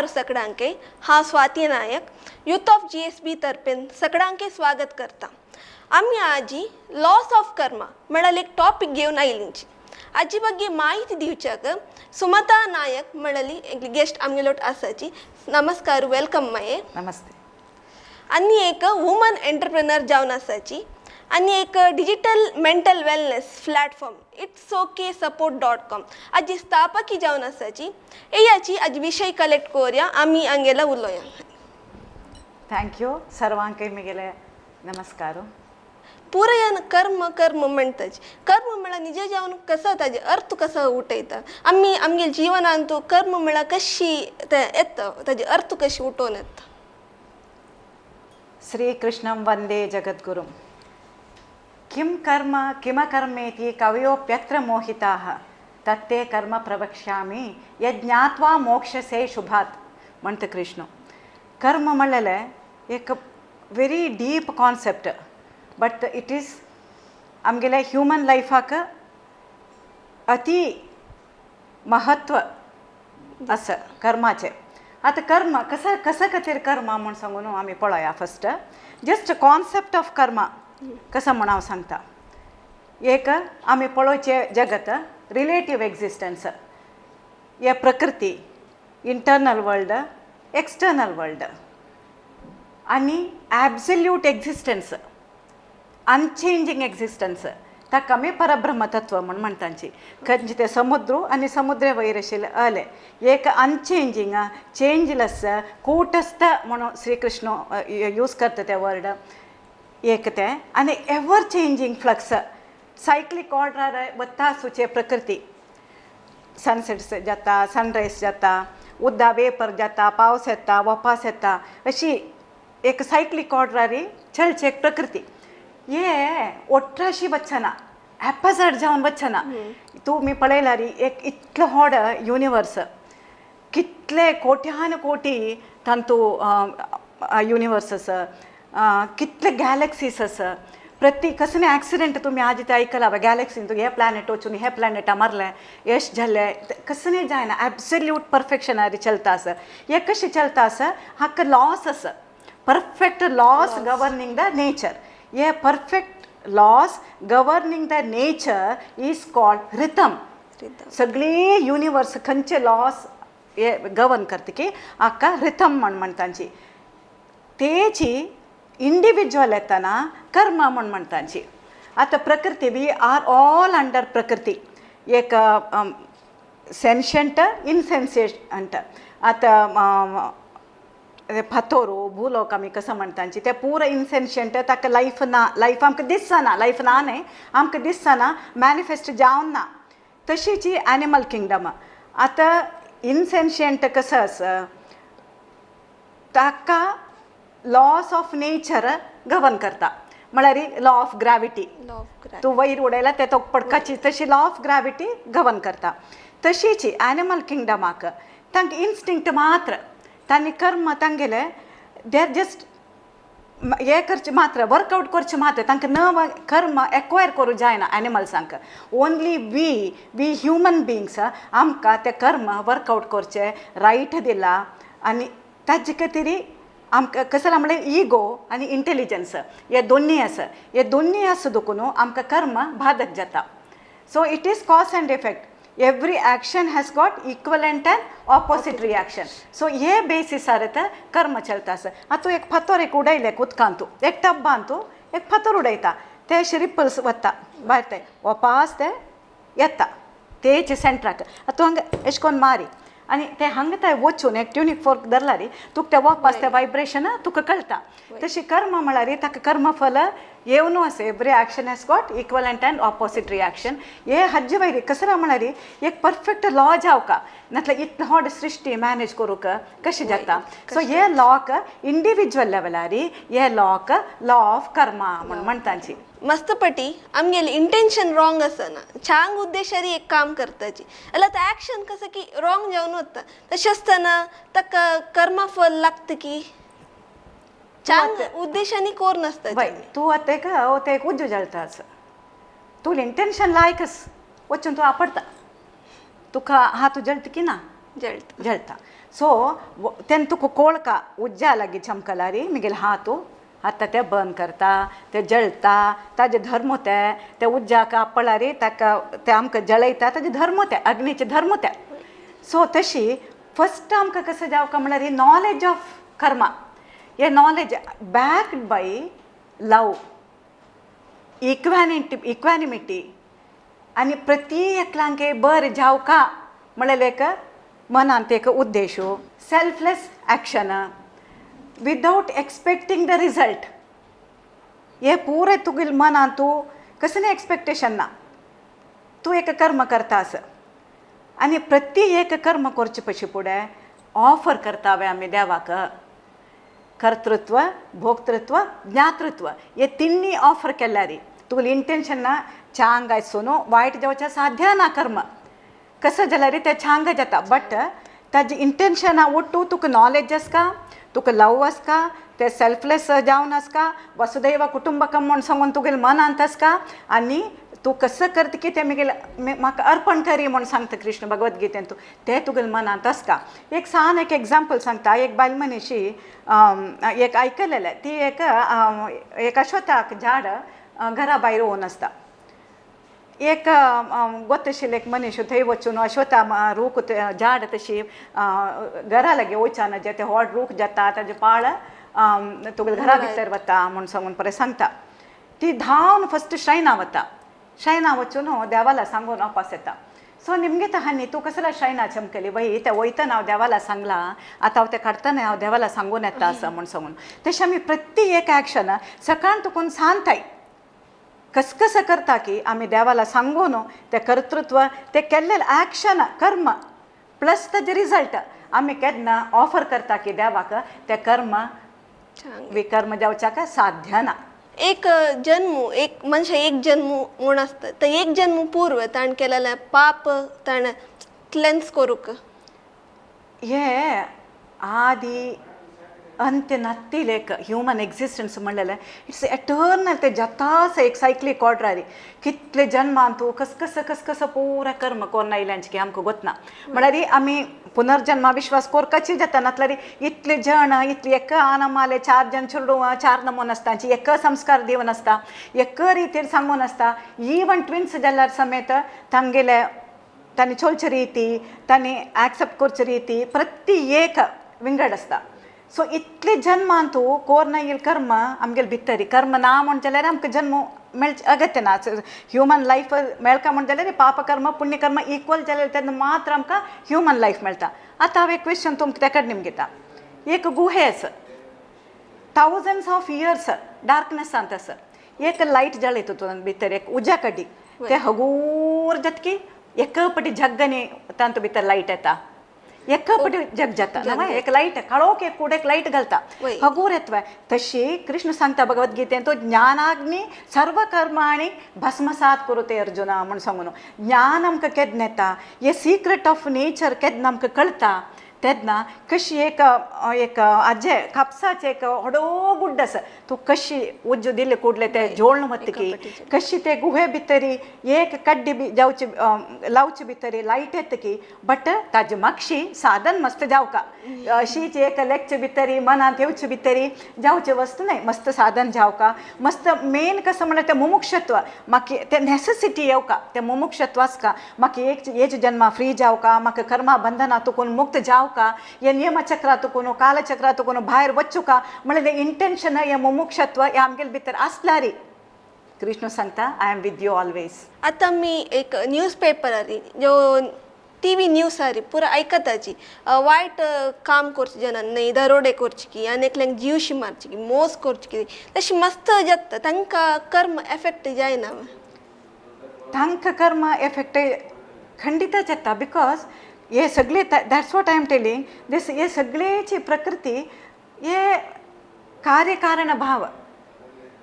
नमस्कार सगळ्यांके. हांव Swati Naik, youth of GSB तर्फेन सगळ्यांके स्वागत करता. आमी आजी लॉस ऑफ कर्मा म्हळ्यार एक टॉपीक घेवन आयलींची. हाजी ಬಗ್ಗೆ माहिती दिवच्याक सुमता नायक म्हळ्याली एक गेस्ट आमगेलोट आसाची. नमस्कार, welcome माये. नमस्ते. आनी एक वुमन एंटरप्रेनर जावन आसाची आनी एक digital mental wellness platform itsoksupports.com हाजी स्थापकी जावन आसाची. येयाची आज विशय कलेक्ट करुया, आमी हांगेला उलोवया. Thank you. सर्वांकय मिगेले नमस्कार. पुरयन कर्म कर्म म्हणताची. कर्म म्हळ्यार निज जावन कसो ताजे अर्थ कसो उठयता? आमी आमगे जिवनांतू कर्म म्हळ्यार कशी ते येता, ताजे अर्थ कशी उठोवन येता? श्रीकृष्णं वन्दे जगद्गुरुं. किं कर्म किमकर्मेति कवयोऽप्यत्र मोहिताः, तत्ते कर्म प्रवक्ष्यामि यज्ञात्वा मोक्षसे शुभात् म्हणता कृष्ण. कर्म म्हणलेलें एक very deep concept, but it is आमगेल्या ह्युमन लायफाक अति महत्व आसा कर्माचें. आतां कर्म कसं कसं खातीर कर्म म्हूण सांगू न्हू, आमी पळोवया. फस्ट जस्ट कॉन्सेप्ट ऑफ कर्मा कसं म्हूण हांव सांगता. एक आमी पळोवचें जगत रिलेटीव एक्झिस्टन्स, हे प्रकृती, इंटरनल वर्ल्ड, एक्सटर्नल वर्ल्ड आनी ॲब्सल्यूट एक्झिस्टन्स, अनचेंजींग एक्झिस्टन्स, ताका आमी परब्रह्म तत्व म्हूण म्हणटाची. खंयचे ते समुद्र आनी समुद्र वयर आशिल्ले अले एक अनचेंजींग, चेंजलेस, कूटस्थ म्हणून श्रीकृष्ण यूज करता ते वर्ड एक तें. आनी एवर चेंजींग फ्लक्स, सायक्लीक ऑर्डरार वता आसूचे प्रकृती. सनसेट्स जाता, सनरायज जाता, उदक वेपर जाता, पावस येता, वपास येता, अशी एक सायक्लीक ऑर्डरारी चलची एक प्रकृती. हे ಒಟ್ರಾಶಿ वचना, हॅपहॅझर्ड जावन वचना. तुमी पळयल्यार एक इतलो व्हड युनिवर्स, कितले कोट्यान कोटी तांतू युनिवर्स आसा, कितले गॅलक्सीस आसा. प्रति कसले एक्सिडेंट तुमी आज ते आयकला, गॅलक्सीन हे प्लॅनेट वचून हे प्लॅनेटा मारले, यश जालें, कसलें जायना. ॲब्सल्यूट परफेक्शनार चलता आसा. हे कशें चलता आसा? हाका लॉस आसा, perfect laws governing the nature. हे perfect laws governing the nature is called rhythm. सगळी युनिवर्स खंयचे लॉस हे गवर्न करता की हाका रिथम म्हण म्हणटांची. तेची इंडिविज्युअल येतना कर्म म्हण म्हणटांची. आतां प्रकृती, we are all under प्रकृती, एक सेन्शंट, इनसेन्शियंट. आतां फातोर, भूलोक आमी कसं म्हणटांची, ते पुरो इनसेन्शियंट. ताका लायफ ना, लायफ आमकां दिसना. लायफ ना न्हय, आमकां दिसना, मॅनिफेस्ट जावन ना. तशीच ही एनिमल किंगडम. आतां इनसेन्शियंट कसं आसा, ताका लॉस ऑफ नेचर गवर्न करता, म्हळ्यार law of gravity. Law of. तूं वयर उडयला ते तो पडकाची, तशी लॉ ऑफ ग्रॅविटी गवर्न करता. तशीच एनिमल किंगडमाक तांकां इन्स्टिंक्ट मात्र. तांणी कर्म तांगेले, they are just हे करचें मात्र, वर्कआउट करचें मात्र. तांकां नव कर्म एक्वायर करूं जायना एनिमल्सांक. Only we human beings, आमकां तें कर्म वर्कआउट करचें रायट दिला. आनी ताजे खातीर आमकां कसलें म्हणल्यार इगो आनी इंटेलिजन्स हे दोन्ही आसा. हे दोन्ही आसा देखून आमकां कर्म बाधक जाता. So it is cause and effect. Every action has got equivalent and opposite reaction. So हे बेसिसार ते कर्म चलता आसा. आतां तूं एक फातर एक उडयलें उदकांतू, एक टब्बांतू एक फातर उडयता, ते अशे रिपल्स वता भायर, ते वापास ते येता तेच सेंट्राक. आतां तूं हांगा एशें कोन्न मारी आनी ते हांगा थंय वचून एक ट्युनिंग फोर्क धरल्यार तुका ते वापास ते वायब्रेशन तुका कळटा. तशी कर्म म्हळ्यार ताका कर्मफल येवनू आसा. Every action has got equivalent and opposite reaction. हे हाजे वयर कसरा म्हळ्यार एक परफेक्ट लॉ जावका, नातल्यार इतलो व्हड सृश्टी मॅनेज करूंक कशें जाता? सो हे लॉक इंडिविज्युअल लेवलार, हे लॉक लॉ ऑफ कर्मा म्हण म्हणटाची. मस्तपटी आमगेली इंटेन्शन रॉंग आसना, छांग उद्देशारी एक काम करताची, जाल्यार ते ऍक्शन कसं की रॉंग जावन वता. तशें आसतना ताका कर्मफल लागता की चांग उद्देशानी कोर नासता. वय, तूं आतां एक ते एक उज्जो जळटा आसा. तुजें इंटेन्शन लायकस वचून तूं आपडता, तुका हात जळटा की ना? जळटा. जळटा. सो तेन्ना तुका कोळका उज्जा लागी चमकलारी मिगेले हातू आतां ते बर्न करता, ते जळटा, ताजे धर्म ते ते उज्जाक आपळारी ताका ते आमकां जळयता, ताजे धर्म ते अग्नीचे धर्म ते. सो तशी फस्ट आमकां कसं जावका म्हणल्यार ही नॉलेज ऑफ कर्मा, हे knowledge backed by love, equanimity आनी प्रति एकल्यांक बरें जावका म्हणलें एक मनांत एक उद्देश, selfless action without expecting the result. हे पुराय तुगेले मनांत तूं कसलें एक्सपेक्टेशन ना, तूं एक कर्म करता आस आनी प्रति एक कर्म करचे पशी फुडें ऑफर करता आमी देवाक. कर्तृत्व, भोक्तृत्व, ज्ञातृत्व हे तिन्ही ऑफर केल्यारी तुगेलें इंटेन्शन ना चांग आसून वायट जावचें साध्य ना. कर्म कसं जाल्यार तें चांग जाता, बट ताजें इंटेन्शना ओट्टू तुका नॉलेज आसका, तुका लव आसका, ते सेल्फलेस जावन आसका, वसुदैव कुटुंबकम म्हूण सांगून तुगेले मनांत आसका आनी तूं कसं करता की तें मुगेलें म्हाका अर्पण करी म्हूण सांगता कृष्ण भगवद्गीतेन, तूं तें तुगेले मनांत आसता. एक सान एक एग्जाम्पल सांगता. एक बायल मनीशी एक आयकलेलें, ती एक एक अश्वत्थाक झाड घरा भायर रोवन आसता. एक गोत आशिल्लें एक मनीस थंय वचून अश्वत्था रूख झाड तशी घरा लागीं वयचाना जे ते व्हड रूख जाता ताजे पाळ तुगेले घरा भितर वता म्हूण सांगून परत सांगता. ती धांवन फस्ट श्रायना वता, श्रायना वचून देवाला सांगून वापस येता. सो निमगे तहानी तूं कसला श्रायना चमकली वय, ते वयतना हांव देवाला सांगलां, आतां हांव तें काडटना हांव देवाला सांगून येता आसा म्हूण सांगून. तशें आमी प्रत्येक एक एक्शन सकाळ तुकून सांताय कसकस करता की आमी देवाला सांगून तें कर्तृत्व तें केल्लें एक्शन कर्म प्लस ताजें रिजल्ट आमी केन्ना ऑफर करता की देवाक तें कर्म विकर्म जावच्याक साध्य ना. एक जन्म एक मनशा एक जन्म म्हूण आसता, तर एक जन्म पूर्व ताणें केलेलें पाप ताणें क्लेन्स करूंक हे आदी अंत्य नत्तील एक ह्युमन एक्झिस्टन्स म्हणलेलें it's eternal. ते जातास एक सायक्लीक ऑर्डर कितले जन्मान तूं कस कस कस पुरा कर्म कोन्न आयल्यांचे की आमकां गोतना. म्हळ्यार आमी पुनर्जन्मा विश्वास कोरकाची जाता नातल्यार इतले जण इतले एक आनमाले चार जण चेडूं चार नमून आसता, एक संस्कार दिवन आसता, एक रितीन सांगून आसता. इवन ट्विन्स जाल्यार समेत तांगेले तांणी चोलचे रिती तांणी एक्सेप्ट करचे रिती प्रति एक विंगड आसता. सो इतले जन्मान तूं कोर येयल कर्म आमगेले भितरी कर्म ना म्हण जाल्यार आमकां जन्म मेळचे अगत्य ना. ह्युमन लायफ मेळका म्हण जाल्यार पापकर्म पुण्यकर्म इक्वल जाल्यार तेन्ना मात्र आमकां ह्युमन लायफ मेळटा. आतां हांव एक क्वेश्चन तुमकां तेका निमगिता. एक गुहे आसा, थावजंड्स ऑफ इयर्स डार्कनेसांत आसा, एक लायट जळयता तितून भितर एक उज्या कडी ते हगूर जातकी एक पटी जग्गनी तांतू भितर लायट येता, एक पटी जग जाता ना, एक लायट काळोख एक कुडेक लायट घालता हगूर येतवे. तशी कृष्ण सांगता भगवद्गीतेन तो ज्ञानाग्नी सर्व कर्माणि भस्मसात कुरुते अर्जुना म्हूण सांगून. ज्ञान आमकां केन्ना येता, हे सिक्रेट ऑफ नेचर केन्ना आमकां कळटा तेन्ना कशी एक एक आजे कापसाचें एक व्हडो गुड्ड आसा, तूं कशी उज्जो दिले कुडले ते जोळ्ण वतकी कशी ते गुहे भितरी एक कड्डी बी जावची लावचे भितरी लायट येतकी बट ताजे मागशी साधन मस्त जावका अशीच एक लेगचे भितरी मनांत येवचे भितरी जावचे वस्तू न्हय, मस्त साधन जावका. मस्त मेन कसं म्हणल्यार तें मुमुक्षत्व म्हाका तें नेसेसिटी येवका, तें मुमुक्षत्व आसका म्हाका एक एज जन्मा फ्री जावका, म्हाका कर्मा बंधना तुकून मुक्त जावका, हे नियमचक्रा तुकून कालचक्रा तुकून भायर वचुका म्हणल्यार इंटेन्शन हे मुमुक्षत्व हे आमगेले भितर आसल्यारी कृष्ण सांगता I am with you always. आतां आमी एक न्यूज पेपरारी जो टी व्ही न्यूजारी पुरा आयकताची वायट काम करचे जनान न्हय, दरोडे करचे की आनी एकल्यांक जीवशी मारचे की मोस करचे की तशें मस्त जाता, तांकां कर्म एफेक्ट जायना? तांकां कर्म एफेक्ट खंडितच येता because हे सगळे that's what I am telling this. हे सगळेची प्रकृती हे कार्यकारण भाव,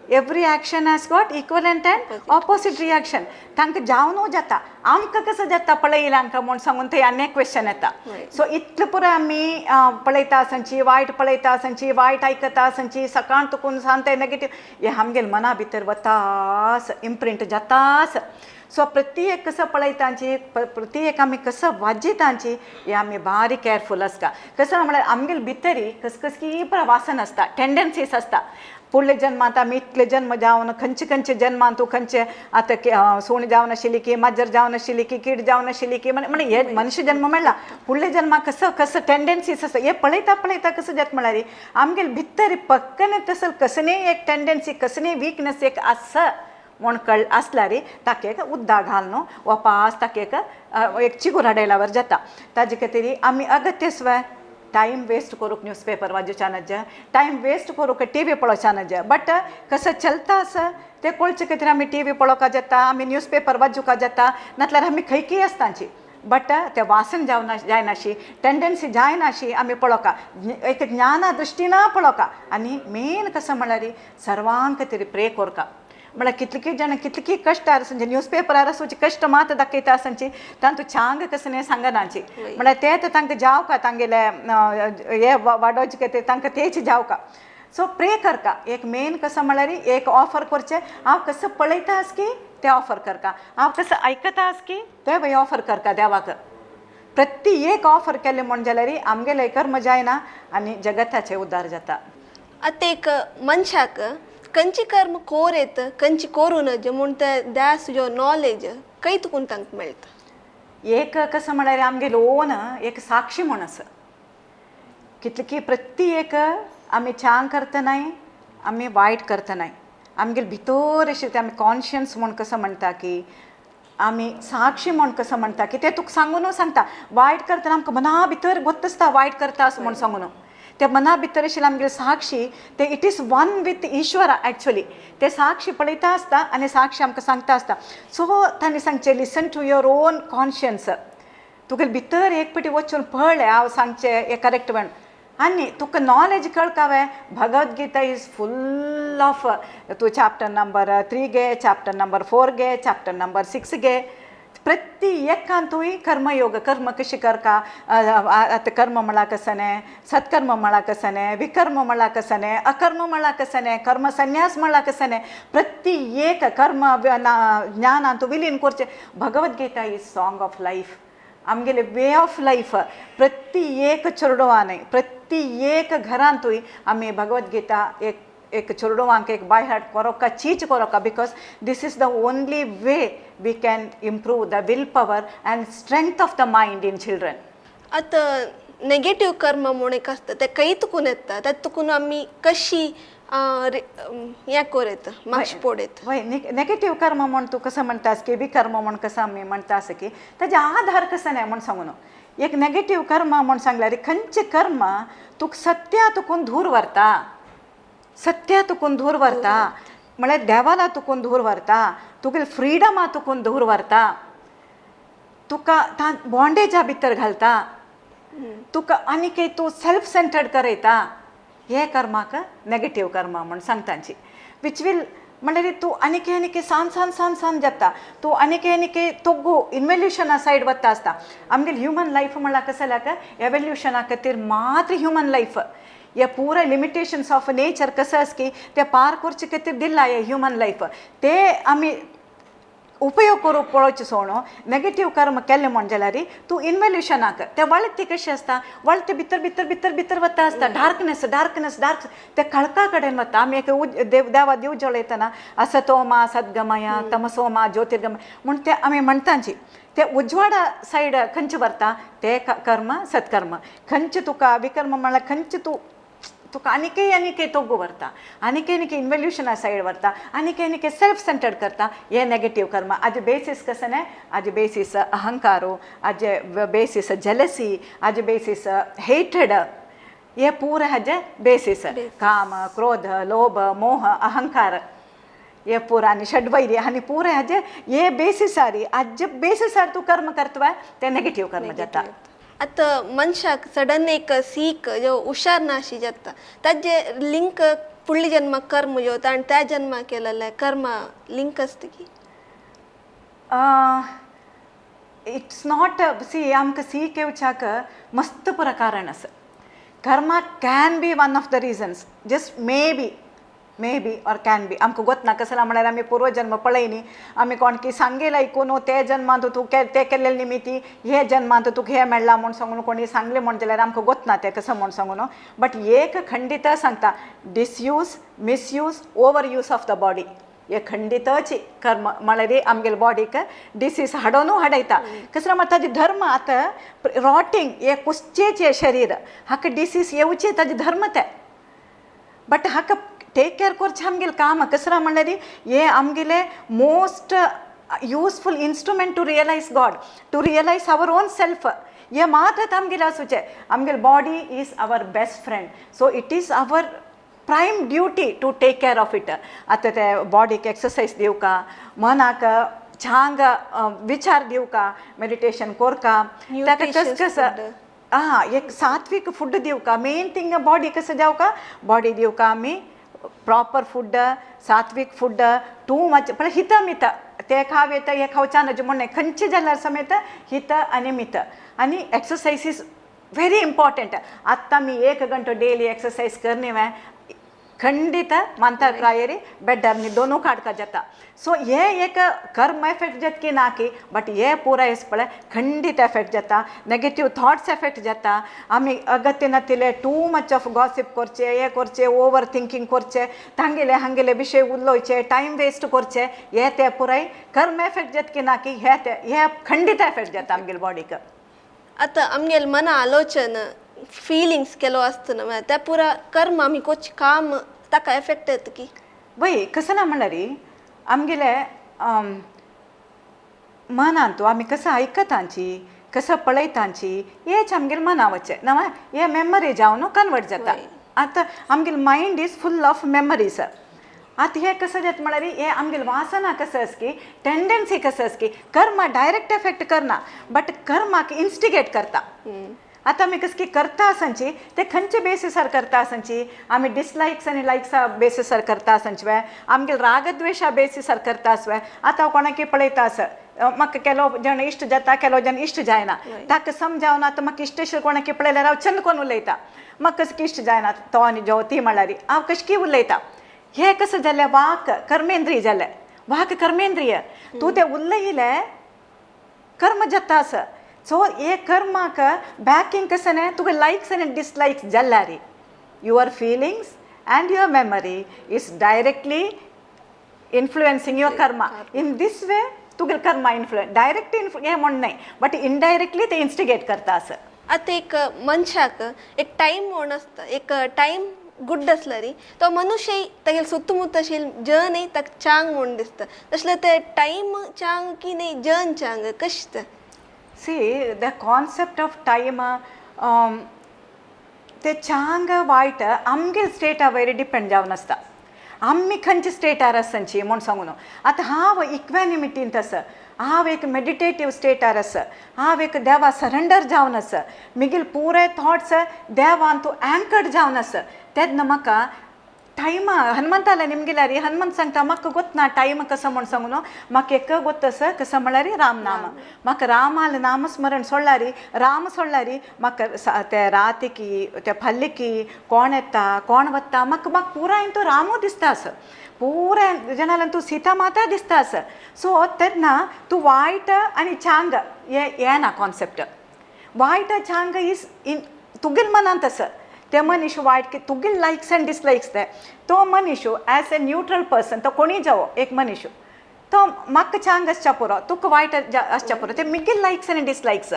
every action has got equivalent and opposite reaction. तांकां जावनू जाता, आमकां कसं जाता पळयलां आमकां म्हूण सांगून थंय आनी एक क्वेश्चन येता. सो इतलें पुरो आमी पळयता आसनची वायट पळयता आसनची वायट आयकता आसनची सकाळ तुकून सांगता नेगेटीव हे आमगेले मना भितर वतास इम्प्रिंट जातास. सो प्रति एक कसो पळयतांची, प्रति एक आमी कसो वाजयतांची, हे आमी बारीक केअरफूल आसता. कसो म्हळ्यार आमगेले भितरी कस कसकी वासन आसता, टेंडन्सीस आसता. फुडले जन्मांत आमी इतले जन्म जावन खंयचे खंयचे जन्मान तूं खंयचे आतां सुण जावन आशिल्ली की माजर जावन आशिल्ली की कीड जावन आशिल्ली की, म्हणजे हे मनुष्य जन्म मेळ्ळा, फुडले जन्माक कसो कसो टेंडन्सीस आसता हे पळयता पळयता कसो जाता म्हळ्यार आमगेले भितर पक्कने तसो कसलीय एक टेंडन्सी, कसलीय विकनस एक आसा म्हूण कळ आसल्यार ताका एक उद्दा घाल न्हू वापास ताका एक एक चिगूर हाडयल्यावर जाता. ताजे खातीर आमी अगत्य टायम वेस्ट करूंक न्यूज पेपर वाजोवच्या नज, टायम वेस्ट करूंक टीवी पळोवच्या नज. बट कसो चलता आसा तें कळचे खातीर आमी टीवी पळोवपाक जाता, आमी न्यूज पेपर वाजोवपाक जाता, नातल्यार आमी खंयकीय आसताची. बट ते वासन जावना जायनाशी, टेंडन्सी जायनाशी आमी पळोवका, एक ज्ञाना दृश्टीन पळोवका. आनी मेन कसो म्हळ्यार सर्वांक खातीर प्रे कोरका. म्हळ्यार कितलीं जाणां कितलीं कश्ट आसचे, न्यूज पेपरार आसूची कश्ट मात दाखयता आसची, तांतू चांग कसलें सांगनाची. म्हळ्यार ते तर तांकां जावका तांगेले हे वाडोवचे खातीर तांकां तेच जावका. सो प्रे करका. एक मेन कसो म्हळ्यार एक ऑफर करचें, हांव कसो पळयता आस की तें ऑफर करका, हांव कसो आयकता आस की तें ऑफर करका देवाक. प्रति एक ऑफर केलें म्हण जाल्यार आमगेलें कर्म जायना आनी जगताचें उद्धार जाता. आतां एक मनशाक खंयची कर्म कोर येत, खंयची कोरू नज म्हूण ते द्यास जो नॉलेज खंय तुकून तांकां मेळटा? एक कसं म्हळ्यार आमगेलो ओन एक साक्षी म्हूण आसा. कितली प्रति एक आमी छान करतनाय, आमी वायट करतनाय, आमगेले भितर अशें ते आमी कॉन्शियन्स म्हूण कसो म्हणटा की आमी साक्षी म्हूण कसो म्हणटा की ते तुका सांगून सांगता. वायट करतना आमकां मना भितर गोत्त आसता वायट करता अशें म्हूण सांगून, ते मना भितर आशिल्लें आमगेले साक्षी ते it is one with Ishwara actually. ते साक्षी पळयता आसता आनी साक्षी आमकां सांगता आसता. सो तांणी सांगचें, listen to your own conscience. तुगेले भितर एक पेटी वचून पळय हांव सांगचें हें करेक्ट म्हण, आनी तुका नॉलेज कळकावे. भगवद्गीता is full of, तूं चॅप्टर नंबर 3 घे, चॅप्टर नंबर 4 घे, चॅप्टर नंबर 6 घे, प्रति एकान तुवें कर्मयोग, कर्म कशें करका, आतां कर्म म्हळ्यार कसनें, सत्कर्म म्हळ्यार कसनें, विकर्म म्हळ्यार कसनें, अकर्म म्हळ्यार कसनें, कर्म संन्यास म्हळ्यार कसनें, प्रति एक कर्म ज्ञानान तूं विलीन करचें. Bhagavad Gita is song of life, आमगेले वे ऑफ लायफ. प्रति एक चेडवान, प्रति एक घरांतूय आमी भगवद्गीता एक एक चेडवांक एक बाय हार्ट कोरोका चीज कोरोका, because this is the only way we can improve the will power and strength of the mind in children. आतां नेगेटीव कर्म म्हूण एक आसता, ते खंय तुकून येता, ते तुकून आमी कशी हें कोर येता, मातशें पोड येता? वय, नेगेटीव कर्म म्हण तूं कसो म्हणटा की विकर्म म्हण कसो आमी म्हणटा आसा की ताजे आधार कसो न्हय म्हण सांगू न्हू. एक नेगेटीव कर्म म्हण सांगल्यार खंयचें कर्म तुका सत्या तुकून दूर व्हरता, सत्या तुकून दूर व्हरता म्हळ्यार देवाला तुकून दूर व्हरता, तुगेले फ्रिडमा तुकून दूर व्हरता, तुका बॉन्डेजा भितर घालता, तुका आनीक तूं सेल्फ सेंटर्ड करयता, हे कर्माक नेगेटीव कर्मा म्हण सांगतांची. Which will म्हणल्यार तूं आनीक आनीक सान सान सान सान जाता, तूं आनीक आनीक तोगू इन्वल्युशना सायड वता आसता. आमगेले ह्युमन लायफ म्हणल्यार कसं जाल्यार एवल्युशना खातीर मात्र ह्युमन लायफ, हे पुरा लिमिटेशन्स ऑफ नेचर कसं आसा की ते पार करचे खातीर दिला हे ह्युमन लायफ, ते आमी उपयोग करूंक पळोवचें सोडून नेगेटीव कर्म केलें म्हण जाल्यार तूं इन्वल्युशनाक ते वळती कशी आसता, वळती भितर भितर भितर भितर वता आसता, डार्कनेस डार्कनेस डार्क ते कळका कडेन वता. आमी एक देव देवा देव जळयतना असतो मा सद्गमय तमसो मा ज्योतिर्गमय म्हूण ते आमी म्हणटाची, ते उजवाडा सायड खंयचे व्हरता ते कर्म सत्कर्म, खंयचे तुका विकर्म म्हणल्यार खंयचे तूं तुका आनीकय आनीकय तोगो व्हरता, आनीकय आनीकय इन्वल्युशना सायड व्हरता, आनीकय आनीकय सेल्फ सेंटर्ड करता, हे नेगेटीव कर्म. हाजे बेसीस कसं न्हय, हाजे बेसीस अहंकारो, हाजे बेसीस जेलसी, हाजे बेसीस हेट्रेड, हे पुरे हाजे बेसीस काम क्रोध लोभ मोह अहंकार, हे पुरा आनी षड्वैरी आनी पुरे हाजे हे बेसिसार, हाजे बेसिसार तूं कर्म करतवय ते नेगेटीव कर्म जाता. आतां मनशाक सडन एक सीक जो हुशार ना अशी जाता, ताजे लिंक फुडल्या जन्माक कर्म जो आनी त्या जन्माक केलेलें कर्म लिंक आसता की? It's not C, आमकां सीक येवच्याक मस्त पुरो कारण आसा. Karma can be one of the reasons, just may be. May be or can be आमकां गोतना. कसला म्हळ्यार आमी पूर्वजन्म पळयनी, आमी कोणकी सांगेल आयकून ते जन्मांत तूं ते केल्ले निमिती हे जन्मांत तुका हें मेळ्ळां म्हूण सांगून कोणी सांगलें म्हूण जाल्यार आमकां गोतना तें कसो म्हूण सांगून. बट एक खंडीत सांगता, disuse, misuse, over use of the body हे खंडितच कर्म. म्हळ्यार आमगेले बॉडीक डिसीज हाडोनू हाडयता. कसो म्हळ्यार ताजे धर्म आतां रॉटिंग हे कुसचेच शरीर, हाका डिसीज येवचे ताजे धर्म ते. बट हाका टेक केर करचें आमगेलें काम. कसरा म्हणल्यार हे आमगेले most useful instrument to realise God, to realise our own self. हे मात्र आमगेलें आसूचें. आमगेले body is our best friend, so it is our prime duty to take care of it. आतां ते बॉडीक एक्सरसायज दिवका, मनाक छांग विचार दिवका, मेडिटेशन कोरका, ताका कस कस आं एक सात्वीक फूड दिवका. मेन थिंग बॉडी कसं जावका, बॉडी दिवका आमी proper food, sattvic food. Too much पण हित मित ते खाव येता, हे खावचा नज म्हण खंयचे जाल्यार समेत हित आनी मित. आनी एक्सरसायज is very important. आत्तां आमी एक घंटो डेली एक्सरसायज करनी वे खंडित मानता प्रायरी बेड्डार न्हिदोनू काडका जाता. सो हे एक कर्म एफेक्ट जाता की ना की, बट हे पुराय पळय खंडीत एफेक्ट जाता. नेगेटीव थॉट्स एफेक्ट जाता. आमी अगत्य नातिले टू मच ऑफ गॉसिप करचे, हे करचे, ओवर थिंकींग करचे, तांगेले हांगेले विशय उलोवचे, टायम वेस्ट करचे, हे ते पुराय कर्म एफेक्ट जाता की ना की, हे ते हे खंडीत एफेक्ट जाता आमगेले बॉडीक. आतां आमगेले मना आलोचन, फिलिंग्स ಕೆಲವು आसता, त्या पुरा कर्म आमी कोच काम ताका एफेक्ट येता की? वय, कसं ना म्हणल्यार आमगेले मनांतू आमी कसं आयकतांची, कसं पळयतांची, हेच आमगेले मना वचें नवा हे मेमरी जावन कन्वर्ट जाता. आतां आमगेले mind is full of memories. आतां हे कसं जाता म्हळ्यार हे आमगेले वासना कसं आसकी, टेंडन्सी कसं आसकी, कर्म डायरेक्ट एफेक्ट करना बट कर्माक इन्स्टिगेट करता. आतां आमी कसकी करता आसांची, ते खंयचे बेसिसार करता आसांची? आमी डिसलायक्स आनी लायक्सा बेसिसार करता आसांची वे, आमगेले रागद्वेशा बेसिसार करता आसवे. आतां हांव कोणाकी पळयता आसा, म्हाका केलो जण इश्ट जाता, केलो जण इश्ट जायना. ताका समजावन आतां म्हाका इश्ट कोणाकी पळयल्यार हांव चंद कोण उलयता, म्हाका कसं इश्ट जायना तो आनी ज्योती म्हळ्यार हांव कशकी उलयता. हे कसं जालें? वाक कर्मेंद्रिय जालें. वाक कर्मेंद्रिय, तूं तें उलयलें, कर्म जाता आसा. सो हे कर्माक बॅकिंग कसं न्ही तुका लायक्स आनी डिसलायक्स जाल्यार your feelings and your memory is directly influencing your karma. In this way तुगेले कर्मा इन्फ्लुएन्स डायरेक्ट इन्फ्लु हें म्हण न्हय, बट इनडायरेक्टली ते इन्स्टिगेट करता आसा. आतां एक मनशाक एक टायम म्हूण आसता. एक टायम गुड आसल्यार तो मनुष्य तागेले सुत्तमुत्त आशिल्ले जनय ताका चांग म्हूण दिसता. तसले ते टायम चांग की न्ही जन चांग कशें तें? See, the concept of time, ते चांग वायट आमगे स्टेटा वयर डिपेंड जावन आसता. आमी खंयच्या स्टेटार आसची म्हूण सांगू न्हू. आतां हांव इक्वॅनिमिटींत आसा, हांव एक मेडिटेटीव स्टेटार आसा, हांव एक देवा सरेंडर जावन आसा, म्हगेले पुराय थॉट्स देवान तूं एंकर्ड जावन आसा, तेन्ना म्हाका टायमा हनुमंताले निमगेल्यार हनुमंत सांगता, म्हाका गोतना टायम कसो म्हूण सांगू न्हू. म्हाका एक गोत आसा, कसो म्हळ्यार राम नाम. म्हाका रामाले नामस्मरण सोडल्यार, राम सोडल्यार म्हाका ते रातिकी ते फाल्लिकी कोण येता कोण वता म्हाका म्हाका पुराय तो रामू दिसता आसा, पुराय जनाल्यान तूं सीता माता दिसता आसा. सो तेन्ना तूं वायट आनी चांग हे येना कॉन्सेप्ट. वायट चांग is in तुगेले मनांत आसा. ते मनीस वायट की तुगेले लायक्स आनी डिसलायक्स ते तो मनीस एज ए न्यूट्रल पर्सन, तो कोणीय जावो एक मनीस, तो म्हाका चांग आसच्या पुरो, तुका वायट आसच्या पुरो, ते मिगेल लायक्स आनी dislikes.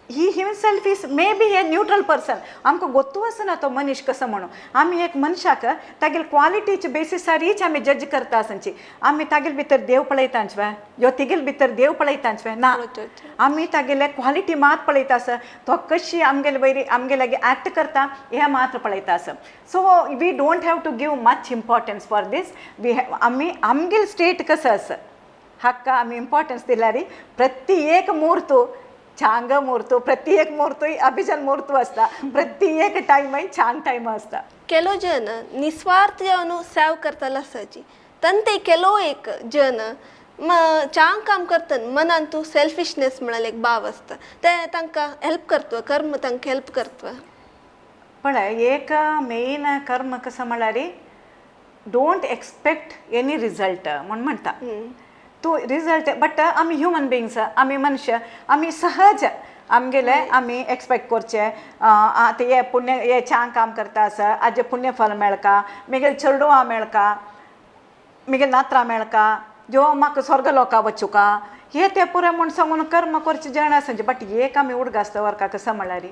He himself is may be a neutral person. आमकां गोत्तू आसना तो मनीस कसो म्हणून. आमी एक मनशाक तागेले क्वालिटीच्या बेसिसारीच आमी जज करता आसची. आमी तागेले भितर देव पळयतांच वे, यो तिगेले भितर देव पळयतांच वे? ना, आमी तागेले क्वालिटी मात पळयता आसा. तो कशी आमगेले वयर आमगे लागीं एक्ट करता हें मात्र पळयता आसा. So we don't have to give much importance for this. We आमी आमगेले स्टेट कसो आसा हाका आमी इम्पॉर्टन्स दिल्यार प्रति एक मुहूर्त छांग मुहूर्त, प्रति एक मुहूर्तूय अभिजन मुहूर्त आसता, प्रति एक टायमय छान टायम आसता. ಕೆಲವು ಜನ ನಿಸ್ವಾರ್ಥ जावन सेव करतले आसाची, तंते ಕೆಲವು एक जन म चांग काम करतन मनान तूं सेल्फिशनेस म्हळ्यार एक भाव आसता, ते तांकां हेल्प करता, कर्म तांकां हेल्प करता? पळय, एक मेन कर्म कसं म्हळ्यार Don't expect any result म्हूण म्हणटा तूं रिजल्ट. बट आमी ह्युमन बिंग्स, आमी मनुष्य, आमी सहज आमगेले आमी एक्सपेक्ट करचे, आतां हे पुण्य हे छान काम करता आसा, हाजें पुण्य फल मेळका, मागीर चेडवां मेळका, मागीर नात्रां मेळका, ज्यो म्हाका स्वर्ग लोका वचुका, हे ते पुरे म्हूण सांगून कर्म करचे जण आसा. बट एक आमी उडगास दवरका, कसो म्हणल्यार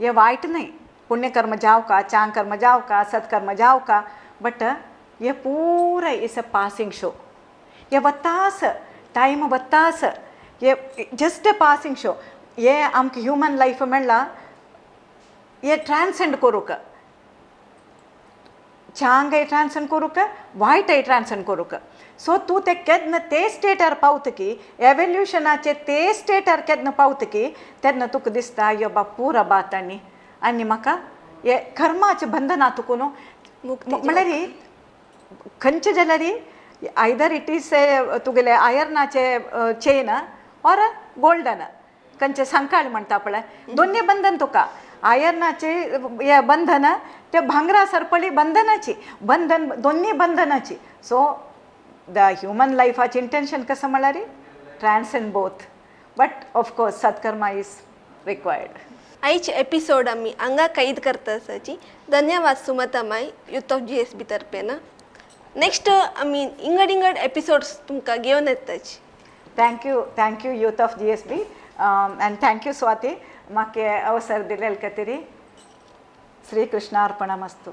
हे वायट न्हय, पुण्यकर्म जावका, चांग कर्म जावका, सत्कर्म जावका, बट हे पुराय is a passing show. हे वतास टायम वतास, हे जस्ट अ पासिंग शो. हे आमकां ह्युमन लायफ मेळ्ळा हे ट्रान्सेंड करूंक, चांगय ट्रान्सेंड करूंक, वायटय ट्रान्सेंड करूंक. सो तूं ते केन्ना ते स्टेटार पावतकी, एवोल्युशनाचे ते स्टेटार केन्ना पावतकी, तेन्ना तुका दिसता, यो बा पुरा बात आनी आनी म्हाका हे कर्माचें बंधना तुका न्हू. मुक्ती. म्हणल्यार खंयचे जाल्यार आयदर it is a तुगेले आयर्नाचे चेन ऑर गोल्डन, खंयचे संकाळ म्हणटा पळय, दोन्ही बंधन तुका आयर्नाचे हे बंधन, ते भांगरा सरपळी बंधनाची बंधन, दोन्ही बंधनाची. सो the human लायफाची इंटेन्शन कसं म्हळ्यार transcend both, but of course सत्कर्मा is required. आयचे एपिसोड आमी हांगा कैद करता आसाची. धन्यवाद सुमतामाय, यूथ ऑफ जीएसबी तर्फेन. नेक्स्ट आमी इंगड इंगड एपिसोड्स तुमकां घेवन येताची. Thank you, thank you, youth of GSB, and thank you, Swati. म्हाका अवसर दिलेल खातीर. श्रीकृष्णार्पणमस्तु.